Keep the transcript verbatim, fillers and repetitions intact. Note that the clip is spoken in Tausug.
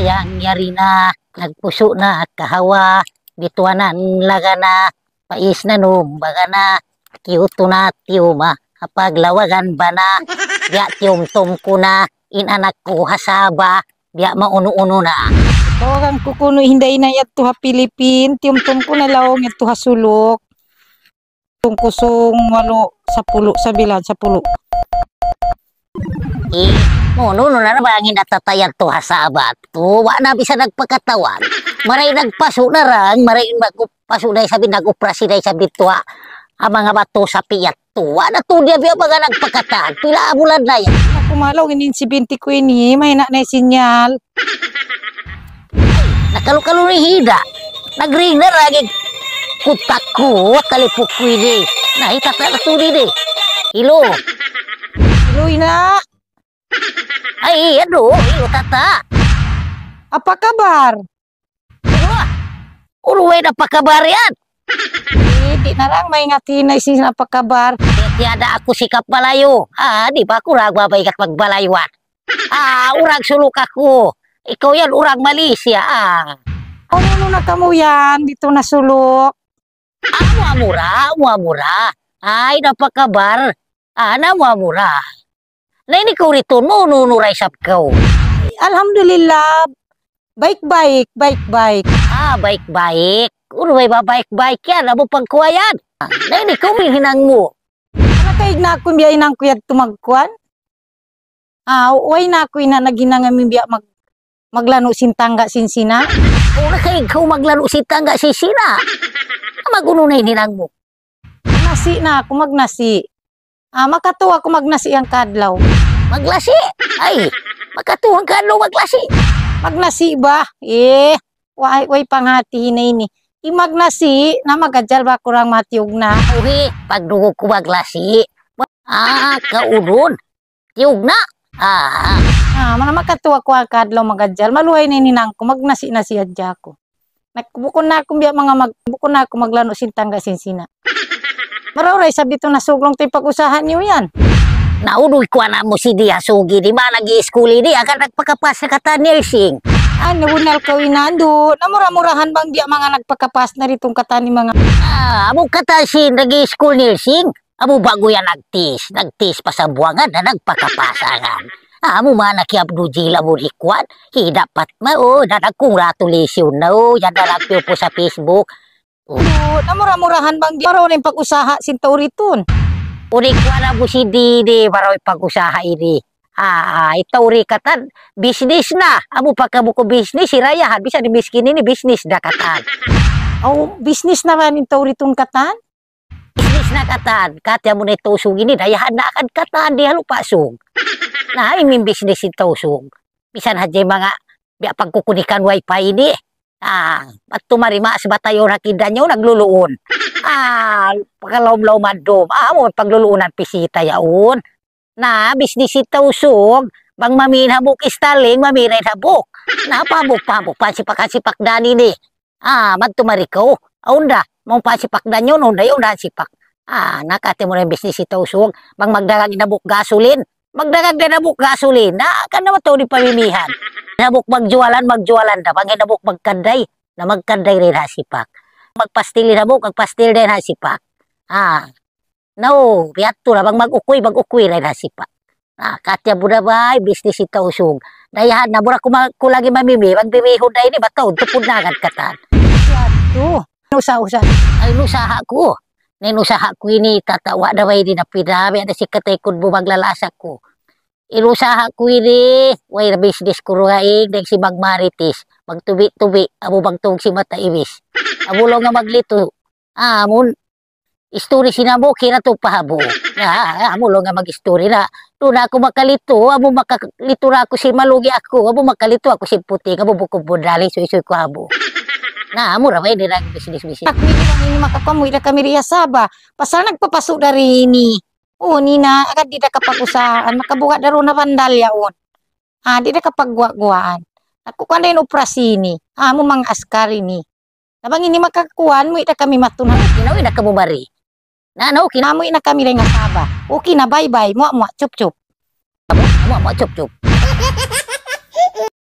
Yang yari na, nagpusu' na kahawa, bituanan laga na, pais na nung baga na, kiyutu na tiyuma, hapaglawagan ba na, biya' tiyumtum ku na, in anak ku ha Sabah, biya' maunu-unu na. Tawagan ku kunu' hinday na yadtu ha Pilipin, tiyumtum ku na laung yadtu ha Suluk. Kusung-kusung, walu, sapulu', sabilan, sapulu'. Eh, unu-unu na bang in atata' yadtu ha Sabah tu, wa' na bisan nagpakatawag. Maray nagpasu' na rang, maray nagpasu' na isab in nag-uprasi na isab didtu ha, ha manga batu sapi' yadtu. Wa' na tuud biya' baga nagpakatawag. Pila bulan na yan. Aku malaw, in insidente ku ini, mahina' na in sinyal. Nakalu-kalu ini hida. Nag-ring na lagi'. Kutak ku, talipuk ku ini. Na, hita' na tuud ini. Hello. Hello, ina'. Ay, adu, hello, tata'. Apa kabar? Wah, unu way na pakabar yan? Eh, di' na lang maingat hinay sin apa kabar. Ti-, tiada aku sikap Malayu. Ah, di' ba aku ragu ba ikat magbalayuan? Ah, urang Suluk aku. Ikaw yan, urang Malaysia. Ah. Unu na kamu yan, didtu na Suluk? Amu amura, amu amura. Ay, na apa kabar? Ah, na amu amura. Na ini kaw didtu, unu-unu da isab kaw? Alhamdulillah. Baik-baik, baik-baik. Ah, baik-baik. Unu way ba baik-baik yan? Amu pagkuha yan. Na ini kaw, in hinang mu. Nakaig na aku biya' hinang ku yadtu magkuan. Ah, way na aku ina' naghinang amu in biya' mag-, maglanu' sin tangga' sin sina'. O, nakaig kaw maglanu' sin tangga' sin sina'. Mag-unu na in hinang mu? Nasi na aku, magnasi. Ah, makatu aku magnasi hangka adlaw. Maglasi? Ay, makatu hangka adlaw maglasi. Magnasi ba? Eh, way, way panghati hinay ini. In magnasi, na mag-ajal ba aku rang matiyug na? Uhi, pagdungug ku maglasi. Ah, kaunun. Tiyug na. Ah. Ah, mana makatu aku hangka adlaw mag-ajal. Maluhay na in hinang ku, magnasi-nasi hadja aku. Nak-, bukun na aku biya' manga mag-, bukun na aku maglanu' sin tangga' sin sina'. Marayaw da isab didtu na Sug laung ta in pag-usaha niyu yan. Na, unu in kuwan mu si di ha Sug ini, ma nag-i-school ini, agad nagpakapas na katan nursing. Anu, bunnal kaw inandu', na mura-murahan bang biya' manga nagpakapas na didtu katan in manga. Ah, amu katan sin nag-i-school nursing. Amu ba'gu yan nag-test, nag-test pa Sambuwangan na nagpakapas yan. Amu man na ki Abdul Jil amu di kuwan. Hi dapat ma, o, na nag-congratulation na, o, yan na nagpiupo sa Facebook. O. O, na mura-murahan bang di', marayaw na in pag-usaha sin tau didtu. O, di kuwan amu si Didi, marayaw in pag-usaha ini. Ah, ah, in tau di katan, business na. Amu pagka bukun business, hi dayahan, bisan di miskin ini, business da katan. Aw, business na ba in tau didtu katan? Business na katan, kati amu na in tau Sug ini, dayahan na agad katan di ha Lupa' Sug. Na, amu in business sin tau Sug. Misan hadja in manga, biya' pagkukunikan wifi ini. Ah, bat tumari ma sa batayon ha kidda niyu, nagluluun. Ah, pakalawm-lawm adum. Ah, amu pagluluunan pisita yaun. Na, business sin tau Sug, bang mami in hambuuk Starlink, mami da in hambuuk. Na, pahambuuk, pahambuuk, pansipak, hansipak da ini. Ah, madtu mari kaw. Awn da, mawn pansipak da niyu, awn da, awn da hansipak. Ah, na kati amu na in business sin tau Sug, bang magdagang in hambuuk gasolin, magdagang da in hambuuk gasolin. Na, kan na mataud in pamimihan. In hambuuk magjualan, magjualan da, bang in hambuuk magkadday, na magkadday da in hansipak. Magpastil in hambuuk, magpastil da in hansipak. Ah. Na, o, yadtu na, bang mag-ukuy, mag-ukuy da in hansipak. Na, kati amu da bay, business sin tau Sug. Dayahan na, mura ku ma-, ku lagi' mamimi, bang bimihun da ini, bataud, tupud na agad katan. Yadtu. Usaha, usaha. Ay, in usaha ku. Na in usaha ku ini, tata', wa' da bay di' na pida, biya' da sin kataykud mu maglalasa ku. In usaha ku ini, way da business ku dugaing, dayn sin magmarites, magtubi-tubi, amu magtug sin mata ibis. Amu laung nga maglitu. Amun, isturi sin hambuuk, kira tu pa hambuuk. Na, amu laung nga mag-isturi na. Duun na aku makalitu, amu makalitu na aku sin malugi aku, amu makalitu aku sin puting, amu bukun budali, suysuy ku hambuuk. Na, amu ra ba ini ra in business-business. Aku ini, ini makapamuy da kami di ha Sabah. Pasal nagpapasu' da ini. O, ini na, agad di' da kapag-usahaan, makabuga' da duun na bandal yaun. Ah, di' da kapagguwa'-guwaan. Aku kan da in uprasi ini. Ah, amu manga askar ini. Na bang ini makakuan, muwi' da kami madtu na. Okay na, uwi' na kamu mari. Na, na, okay na. Na, muwi' na kami dayn ha Sabah. Okay na, bye-bye. Muwa'-muwa', chup-chup. Muwa'-muwa', chup-chup.